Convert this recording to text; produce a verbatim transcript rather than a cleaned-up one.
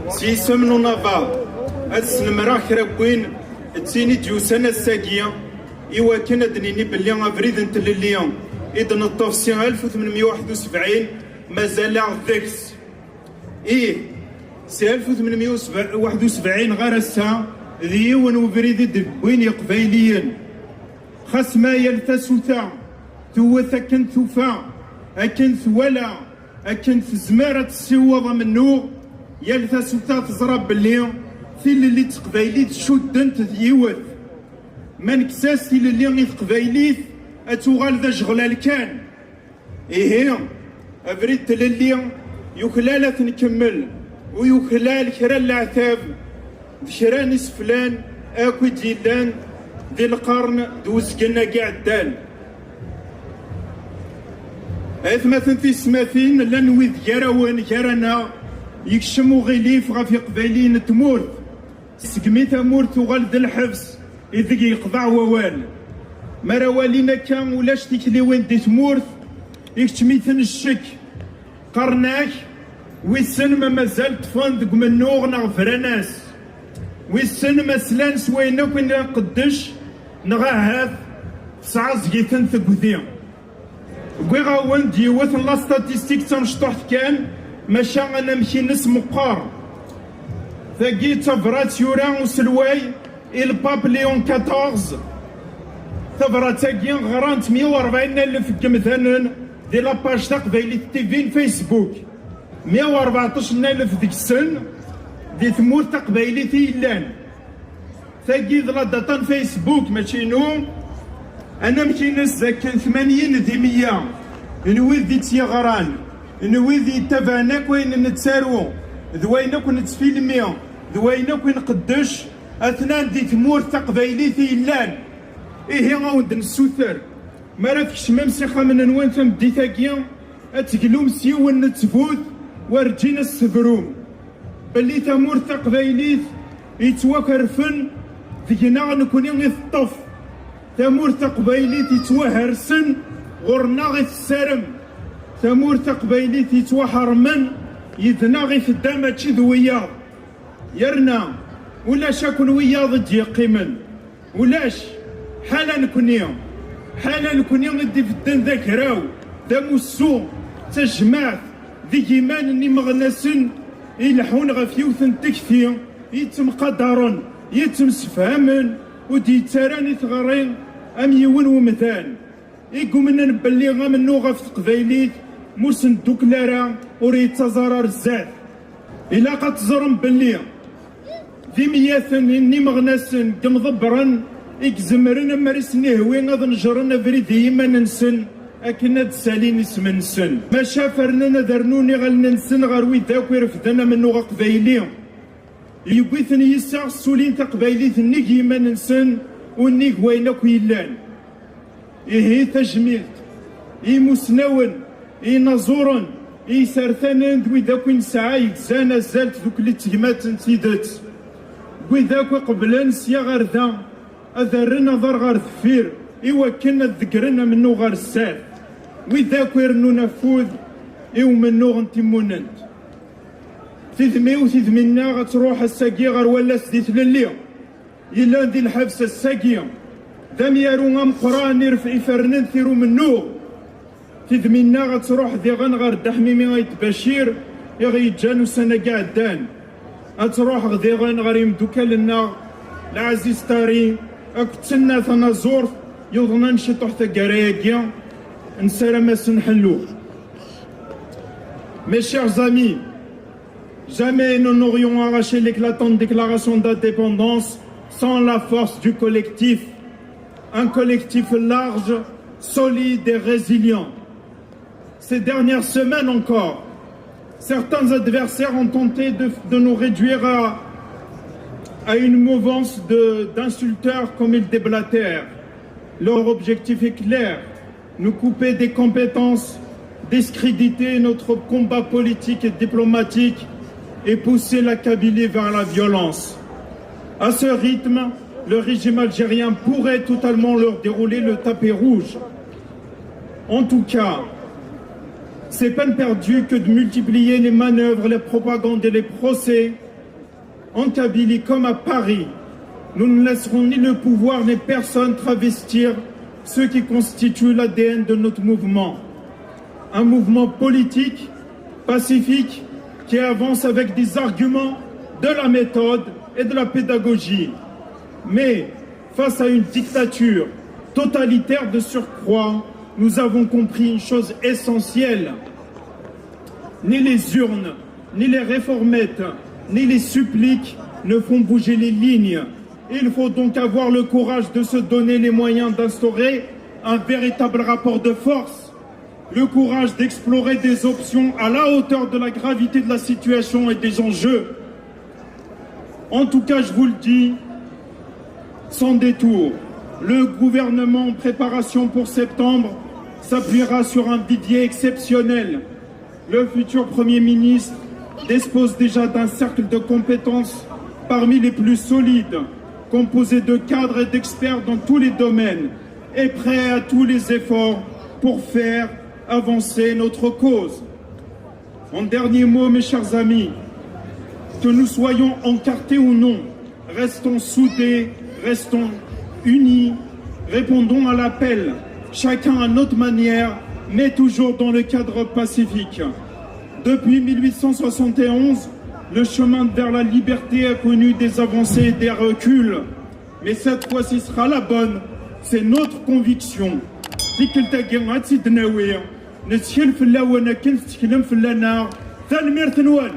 S yisem n unabaḍ, ad snemreɣ kra n win d tin i d-yusan ass-agi, i wakken ad d-nini belli abrid n tlelli i d-neṭṭef si alef u tmenmeyya u waḥed u sebɛin mazal-aɣ deg-s. Ih, si alef u tmenmeyya u waḥed u sebɛin ɣer ass-a, d yiwen ubrid i d-wwin Yiqbayliyen. Xas ma yal tasuta tewwet akken tufa, akken twala, akken tezmer ad tessiweḍ amennuɣ, yal tasuta teẓra belli tilelli d teqbaylit cuddent d yiwet. Ma nekkes-as tilelli i teqbaylit, ad tuɣal d ajeɣlal kan. Ihi, abrid n tlelli yuklal ad t-nkemmel, u yuklal kra n leɛtab d kra n iseflan akk i d-yellan di lqern d uzgen-agi iɛeddan. Aytmaten tisetmatin, llan wid gar-awen, gar-aneɣ, yekcem uɣilif ɣef Iqbayliyen n tmurt. Segmi tamurt tuɣal d lḥebs ideg yeqḍeɛ wawal. Mi ara walin akka ulac tikliwin di tmurt, ikeččem-iten ccek. Qqaren-ak, wissen ma mazal ṭṭfen deg umennuɣ neɣ bran-as. Wissen ma slan s wayen akk i nqeddec, neɣ ahat tesɛa zgi-ten tegdi. Wwiɣ-awen-d yiwet n la statistique d tamecṭuḥt kan, maca anamek-ines meqqar. Tagi d tabrat yura uselway i Lpap Léon quatorze. Tabrat-agi ɣran-tt meyya u rebɛin alef n yemdanen di la page Taqbaylit T V n Facebook. Meyya u rbeɛṭac alef deg-sen di tmurt taqbaylit i yellan. Tagi d la data n Facebook, mačči inu. Anamek-ines d akken tmanyin di meyya n wid i tt-yeɣran, n wid yettabaɛen akk wayen nettaru, d wayen akk nettfilmi, d wayen akk nqeddec, atnan di tmurt taqbaylit i yellan. Ihi, a wen-d-nessuter, mi ara tkecmem s ixxamen-nwen tameddit-agi, ad teglum s yiwen n ttbut, werǧin ad s-tebrum, belli tamurt taqbaylit yettwakerfen deg-neɣ nekni i teṭṭef. Tamurt taqbaylit yettwahersen ɣur-neɣ i tessarem. Tamurt taqbaylit yettwaḥermen yid-neɣ i tedda, mačči d wiyaḍ. Yerna ulac akk n wiyaḍ i d-yeqqimen. Ulac. Ḥala nekni. Ḥala nekni i d-ibedden d agraw, d amussu, d tajmaɛt, d igiman n imeɣnasen ileḥḥun ɣef yiwet n tekti, yettemqadaren, yettemsefhamen, ur d-yettarran i tɣerri am yiwen wemdan. I yumnen belli amennuɣ ɣef teqbaylit, ma ur s-neddukel ara, ur yettaẓ ara ar zdat. Ilaq ad teẓrem belli d imyaten n imeɣnasen deg yimḍebbren i izemren, ammer i sen-ihwi, ad nejren abrid i yiman-nsen akken ad d-ssalin isem-nsen. Maca fernen ad rnun iɣallen-nsen ɣer wid akk irefden amennuɣ aqbayli. Yewwi-ten yis-s ssulin taqbaylit nnig yiman-nsen, u nnig wayen akk yellan. Ihi tajmilt i yimusnawen, i yinaẓuren, i yisertanen d wid akk i nesɛa yegzan azal n tdukli d tegmat n tidet. Wid akk iqeblen sya ɣer da ad rren aḍar ɣer deffir i wakken ad ḍeggren amennuɣ ɣer sdat. Wid akk irennun afud i umennuɣ n timunent. Tidmi-w, tidmi-nneɣ ad truḥ ass-agi ɣer wallas di tlelli. Yellan di lḥebs ass-agi, d amyaru ameqqran i ref-, ifernen tir umennuɣ. Tidmi-nneɣ ad truḥ diɣen ɣer Dda Ḥmimi Ayt Bacir i ɣ-yeǧǧan ussan-agi iɛeddan. Ad truḥ diɣen ɣer yimdukal-nneɣ Lɛaziz Tari akked Tenna Tanaẓurt yuḍnen ciṭuḥ taggara-agi, nessaram-asen ḥellu. Mes chers amis, jamais nous n'aurions arraché l'éclatante déclaration d'indépendance sans la force du collectif. Un collectif large, solide et résilient. Ces dernières semaines encore, certains adversaires ont tenté de, de nous réduire à, à une mouvance de, d'insulteurs comme ils déblatèrent. Leur objectif est clair, nous couper des compétences, discréditer notre combat politique et diplomatique et pousser la Kabylie vers la violence. À ce rythme, le régime algérien pourrait totalement leur dérouler le tapis rouge. En tout cas, C'est peine perdue que de multiplier les manœuvres, les propagandes et les procès en Kabylie comme à Paris. Nous ne laisserons ni le pouvoir ni personne travestir ce qui constitue l'A D N de notre mouvement. Un mouvement politique, pacifique, qui avance avec des arguments, de la méthode et de la pédagogie. Mais face à une dictature totalitaire de surcroît, nous avons compris une chose essentielle. Ni les urnes, ni les réformettes, ni les suppliques ne font bouger les lignes. Il faut donc avoir le courage de se donner les moyens d'instaurer un véritable rapport de force, le courage d'explorer des options à la hauteur de la gravité de la situation et des enjeux. En tout cas, je vous le dis, sans détour, le gouvernement en préparation pour septembre s'appuiera sur un vivier exceptionnel. Le futur Premier ministre dispose déjà d'un cercle de compétences parmi les plus solides, composé de cadres et d'experts dans tous les domaines, et prêt à tous les efforts pour faire avancer notre cause. En dernier mot, mes chers amis, que nous soyons encartés ou non, restons soudés, restons unis, répondons à l'appel, chacun à notre manière, mais toujours dans le cadre pacifique. Depuis mille huit cent soixante et onze, le chemin vers la liberté a connu des avancées et des reculs, mais cette fois-ci sera la bonne, c'est notre conviction. Tikkelt-agi ad tt-id-nawi, nettkel fell-awen akken tetteklem fell-aneɣ. Tanemmirt-nwen.